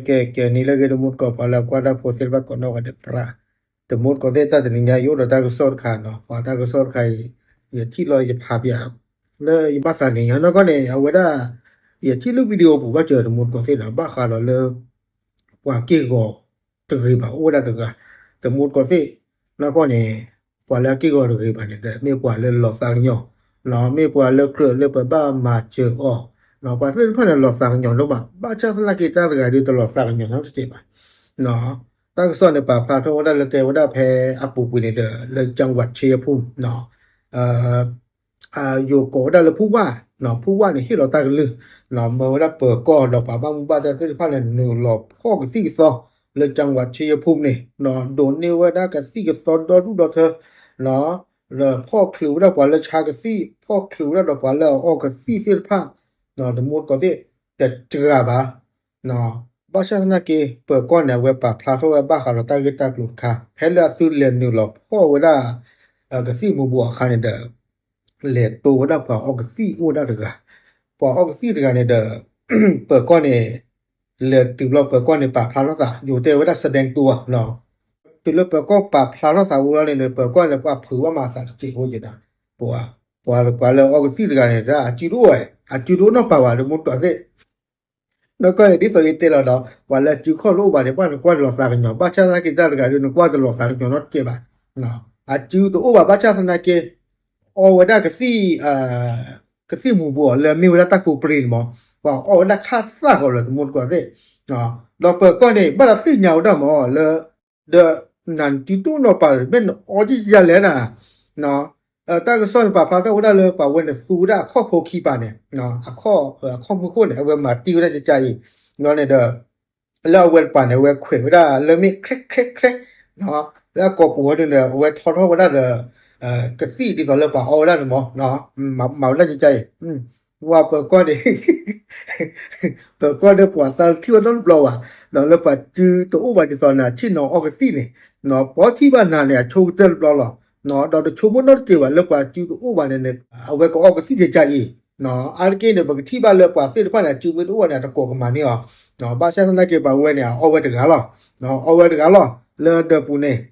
ကဲ ကဲ နံၤလၢအဂ့ၤ တမူတကိး ပှၤလၢအကွၢ်တၢ်ဖိသ့ၣ်တဖၣ်ကိးနီၢ်ဂၤဒဲး ပြး တမူတကိးသ့ၣ် တၢ်တနံၤညါ ယအိၣ်ဒီးတၢ်ကစီၣ်တခါနီၤ, ပှၤတၢ်ကစီၣ်တခါအံၤ ယထံၣ်လီၤယဖးပၠး လၢယဘၣ်သးနံၤညါနီၢ်ကီၢ်န့ၣ် အဝဲဒၣ် ယထံၣ်လၢ video ပူၤဘၣ်စၢၤ တမူတကိးသ့ၣ်နီၤ, ဘၣ်ဃးဒီးလၢ ပှၤက့ၢ်ဂီၤတဂ့ၤဘၣ် အိၣ်ဝဲဒၣ်တဂၤ တမူတကိးသ့ၣ် နီၢ်ကီၢ်န့ၣ် ပှၤလၢအက့ၢ်ဂီၤတဂ့ၤဘၣ်န့ၣ်ဒီး မ့ၢ်ပှၤလၢလီၤသးကညီၤ, မ့ၢ်ပှၤလၢကြၢးလၢပဘၣ်မၤစၢၤအီၤ, ပှၤသ့ၣ်တဖၣ်န့ၣ် လီၤသးကညီၤဒိၣ်မး, ဘၣ်ဆၣ်သနာ်က့တၢ်တဂၤဒီးတလီၤသးကညီၤနီတစဲးဘၣ်. တၢ်ကစီၣ်န့ၣ် ပာ်ဖျါထီၣ်ဝဲဒၣ်လၢတဲဝဲဒၣ်ဖဲအပူၤကွံာ်န့ၣ်ဒီး လၢ จังหวัดชัยภูมิ ယိၤကိးဝဲဒၣ်လၢဖူဝၣ်, ဖူဝၣ်န့ၣ် ဟ့ၣ်လီၤတၢ်ကလုၢ်, မၢဝဲဒၣ်ပၢၤကီၢ်ဒီးပှၤဘၣ်မူဘၣ်ဒါသ့ၣ်တဖၣ်န့ၣ် နုာ်လီၤဖီၣ်ကသံၣ်ကသီ လၢ จังหวัดชัยภูมิ န့ၣ် ဒိးန့ၢ်ဝဲဒၣ်ကသံၣ်ကသီဒီဒူၣ်ဒီထၢ ဒီးဖီၣ်ချုးဝဲဒၣ်ပှၤလၢဆါကသံၣ်, ဖီၣ်ချုးဝဲဒၣ်ဒီးပှၤလၢအအီကသံၣ်သ့ၣ်တဖၣ်, တမူတကိးသ့ၣ် တတဂၤဘၣ်. ဘၣ်ဆၣ်သနာ်က့ ပၢၤကီၢ်န့ၣ် အဝဲပာ်ဖျါထီၣ်ဝဲဘၣ်ဃးဒီးတၢ်ဂ့ၢ်တၢ်ကျိၤတခါ ဖဲလၢအသုလဲၤနုာ်လီၤဖီၣ်ဝဲဒၣ် ကသံၣ်မူၤဘှီးအခါန့ၣ်ဒီး လဲၤတိဝဲဒၣ်ပှၤအီကသံၣ်အိၣ်ဒၣ်တဂၤ, ပှၤအီကသံၣ်တဂၤန့ၣ်ဒီး ပၢၤကီၢ်န့ၣ် လဲၤတုၤဘျီ ပၢၤကီၢ်န့ၣ် ပာ်ဖျါထီၣ်သး ယိၤတဲဝဲဒၣ် แสดงตัว တုၤလၢပၢၤကီၢ်ပာ်ဖျါထီၣ်သးအိၣ်လီၤန့ၣ်ဒီး ပၢၤကီၢ်န့ၣ် ပှၤဖုးဘၣ်မၤသးတစဲးဖိက့ၤဒီး ပှၤ ပှၤလၢအီကသံၣ်တဂၤန့ၣ် အစုတအိၣ်ဝဲ, အစုတအိၣ်နီၢ်ပာ်ဘၣ် တမူတကိးသ့ၣ် နီၢ်ကီၢ်န့ၣ် ဒ်သိးယတဲလီၤဒီး ပှၤလၢအစုခီၣ်တအိၣ်ဘၣ်န့ၣ် ပှၤနကွၢ်တလီၤသးကညီၤ, ဘၣ်ဆၣ်သနာ်က့တၢ်တဂၤဒီး နကွၢ်တလီၤသးကညီၤနီတစဲးဘၣ်. အစုတအိၣ်ဘၣ် ဘၣ်ဆၣ်သနာ်က့ အီဝဲဒၣ်ကသံၣ် ကသံၣ်မူၤဘှီးလၢအမ့ၢ်ဝဲဒၣ်တၢ်ကိးပရ့ၤန့ၣ်မး, ပှၤအီဝဲဒၣ်ခၣ်သၣ်ဃီလၢ တမူတကိးသ့ၣ်, ဒီးပၢၤကီၢ်န့ၣ် ဘၣ်သးသ့ၣ်ညါဝဲဒၣ်မးလၢ ဒီးနၤနစုတအိၣ်နီၢ်ပာ်ဒီး မ့ၢ်နအီကယၤလဲၣ်နၤ, တၢ်ကစီၣ်န့ၣ် ပာ်ဖျါထီၣ်ဝဲဒၣ်လၢ ပှၤဝဲန့ၣ်သူဝဲဒၣ်အခီၣ်ဖိခံပၤန့ၣ်, အခီၣ် အခီၣ်မုၢ်ခိၣ်န့ၣ် အဝဲမၤတံၢ်ဝဲဒၣ်ကကါအံၤ, ဒီးန့ၣ်ဒီး လၢအဝဲတပၤန့ၣ် အဝဲခွဲးဝဲဒၣ်လၢမ့ၢ် crack crack crack လၢအကိာ်ပူၤဝဲဒၣ်န့ၣ်ဒီး အဝဲထီထီၣ်ဝဲဒၣ်ဒီး ကသံၣ်ဒ်သိးလၢပှၤအီဝဲဒၣ်န့ၣ်မး, မၤဝဲဒၣ်ကကါအံၤ, ဝဲပၢၤကီၢ်န့ၣ် ပၢၤကီၢ်ဒီးပှၤသးထံၣ်ဝဲနီတဘျီဘၣ်, ဒီးလၢပှၤစုတအိၣ်ဘၣ်ဒ်သိးနၤ ဆ့ၣ်နီၤအီကသံၣ်န့ၣ်, ပှၤထံၣ်ဘၣ်နၤန့ၣ် အဆိကတၢၢ်တဘျီလီၤ, ဒီးတဆိကမိၣ်နီတက့ၢ်ဘၣ်လၢပှၤစုတအိၣ်ဘၣ်န့ၣ်န့ၣ် အဝဲကအီကသံၣ်ကကါအံၤ, အါတက့ၢ်န့ၣ် ပကထံၣ်ဘၣ်လၢပှၤသ့ၣ်တဖၣ်န့ၣ် အစုမ့ၢ်တအိၣ်ဘၣ်န့ၣ် အတကိးကမၤန့ၢ်အီၤ, ဘၣ်ဆၣ်သနာ်က့ ပှၤဝဲန့ၣ် အီဝဲတဂၤလီၤ, အီဝဲတဂၤလီၤ လၢဒၢးပူၤန့ၣ်,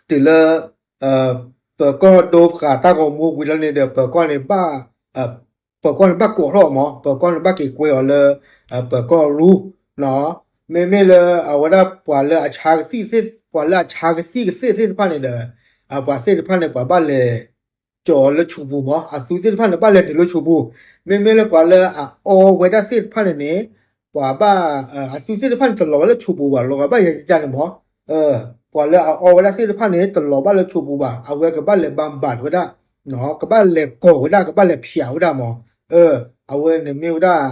ဒီး တုၤလၢ ပၢၤကီၢ်ဒိဃာ်တၢ်ဂီၤမူဝံၤလီၤန့ၣ်ဒီး ပၢၤကီၢ်န့ၣ်ဘၣ် ပၢၤကီၢ်န့ၣ်ဘၣ်ကိးထီၣ်အီၤမး, ပၢၤကီၢ်န့ၣ်ဘၣ်က့ၤကွဲအီၤလၢ ပၢၤကီၢ်ရူ, မ့မ့ၢ်လၢအဝဲဒၣ်ပှၤလၢအဆါကသံၣ်သ့ၣ်, ပှၤလၢအဆါကသံၣ်ကသ့ၣ်သ့ၣ်တဖၣ်န့ၣ်ဒီး ပှၤသ့ၣ်တဖၣ်န့ၣ် ပှၤဘၣ်လဲၤ ကၠီၤလၢဆိပူၤမး, အသူသ့ၣ်တဖၣ်န့ၣ် ဘၣ်လဲၤနုာ်လၢဆိပူၤ, မ့မ့ၢ်လၢပှၤလၢအအီဝဲဒၣ်သ့ၣ်တဖၣ်န့ၣ်န့ၣ် ပှၤဘၣ် အသူသ့ၣ်တဖၣ်န့ၣ် တလီၤဘၣ်လၢဆိပူၤဘၣ်, လီၤဂာ်ဘၣ်ယၤကကါန့ၣ်မး, ပှၤလၢအအီဝဲဒၣ်သ့ၣ်တဖၣ်န့ၣ် တလီၤဘၣ်လၢဆိပူၤဘၣ်, အဝဲကဘၣ်လဲၤဘၣ်ဘၣ်ဝဲဒၣ်, ကဘၣ်လဲၤကီၤဝဲဒၣ်, ကဘၣ်လဲၤဖျးဝဲဒၣ်မး, အဝဲန့ၣ်မ့ၢ်ဝဲဒၣ်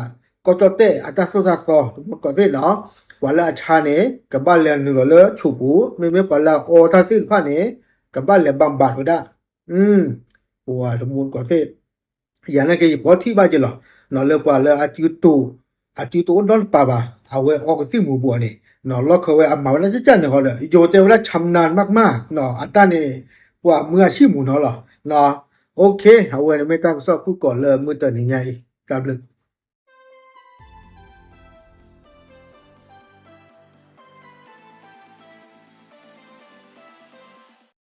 ကီၢ်ကၠီၣ်တဲၣ်အတၢ်သိၣ်တၢ်သီ တမူတကိးသ့ၣ်နီၤ, ပှၤလၢအဆါန့ၣ် ကဘၣ်လဲၤနုာ်လီၤလၢဆိပူၤ, မ့မ့ၢ်ပှၤလၢအအီတၢ်သ့ၣ်တဖၣ်န့ၣ် ကဘၣ်လဲၤဘၣ်ဘၣ်ဝဲဒၣ် ပှၤတမူတကိးသ့ၣ်, ယၤနာ်က့ ယဘီထံၣ်ဘၣ်က့ၤလီၤ, လၢပှၤလၢအစုတိၤ အစုတအိၣ်ဒီတပၤဘၣ်, အဝဲအီကသံၣ်မူၤဘှီးန့ၣ်, လီၢ်ခၢဝဲအမၤဝဲဒၣ်ကကါန့ၣ်ဃီဒီး ယိၤတဲဝဲဒၣ် ชำนาญมากๆ အတၢ်န့ၣ် ပှၤမုၢ်အဆံၣ်မူၤနီၤလီၤ, အဝဲန့ၣ်မ့ၢ်တၢ်ကစီၣ်ဖုၣ်ကိာ်လၢမုၢ်တနံၤညါအံၤ, တၢ်ဘျုး